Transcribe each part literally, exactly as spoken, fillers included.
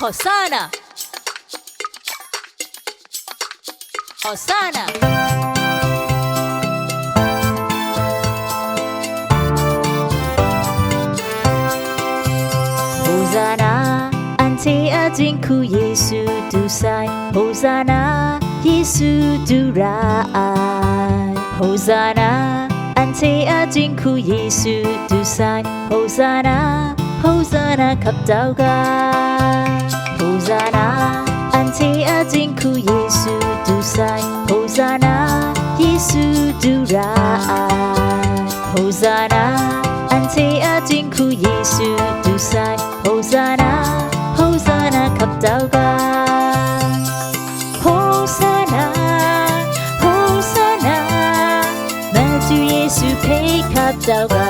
Hosana! Hosana! Hosana, ante ajingku Yesu tusai. Hosana, Yesu turai. Hosana, ante ajingku Yesu tusai. Hosana, Hosana kaptauga. Hosana, ante ajingku Yesu tusai. Hosana, Yesu turai. Hosana, ante ajingku Yesu tusai. Hosana, Hosana kaptauga. Hosana, Hosana, matu Yesu pei kaptauga.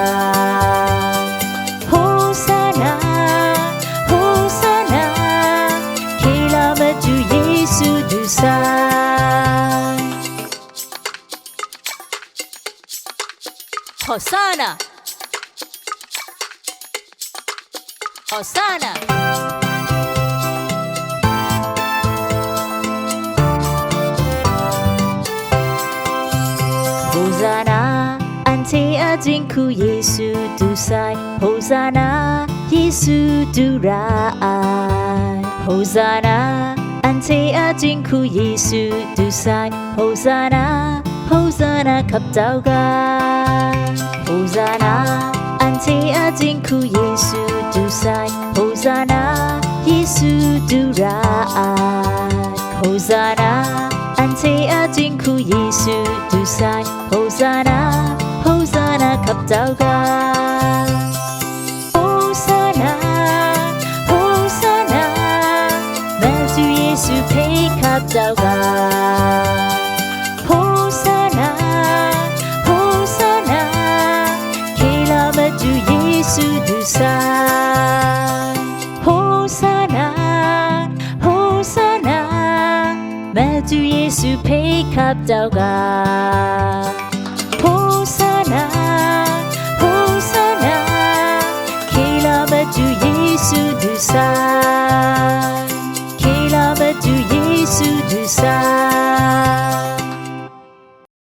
Hosana, Hosana, kela matu Yesu tusai. Hosana! Hosana! Hosana, ante ajingku Yesu tusai. Hosana, Yesu turai. Hosana, ante ajingku Yesu tusai. Hosana, Hosana kaptauga. Hosana, ante ajingku Yesu tusai. Hosana, Yesu turai. Hosana, ante ajingku Yesu tusai. Hosana, Hosana kaptauga. Hosana, Hosana, matu Yesu pei kaptauga. Hosana, Hosana, kela matu Yesu tusai. Hosana, Hosana, matu Yesu pei kaptauga.